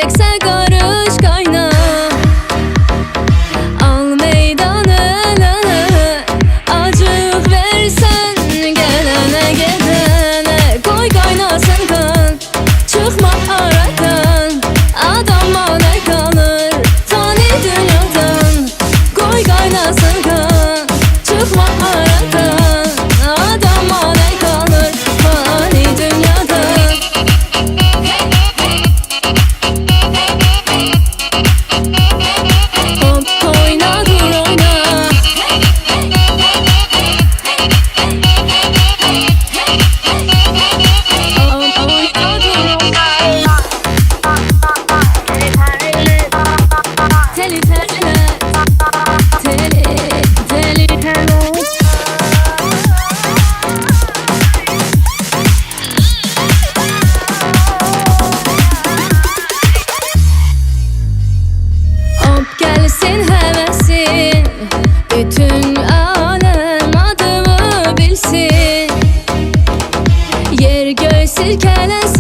Gerekse karış kayna. Al meydanını acık versen gelene gidene koy kaynasın kan. Çıkma aradan adama ne kalır fani dünyadan. Koy kaynasın kan. Çıkma aradan adama ne kalır fani dünyadan. Hop oyna dur oyna. Hop oyna dur oyna. Teli tele teli teli tele. Hop gelsin hevesin, bütün alem adımı bilsin. Yer göğ silkelensin.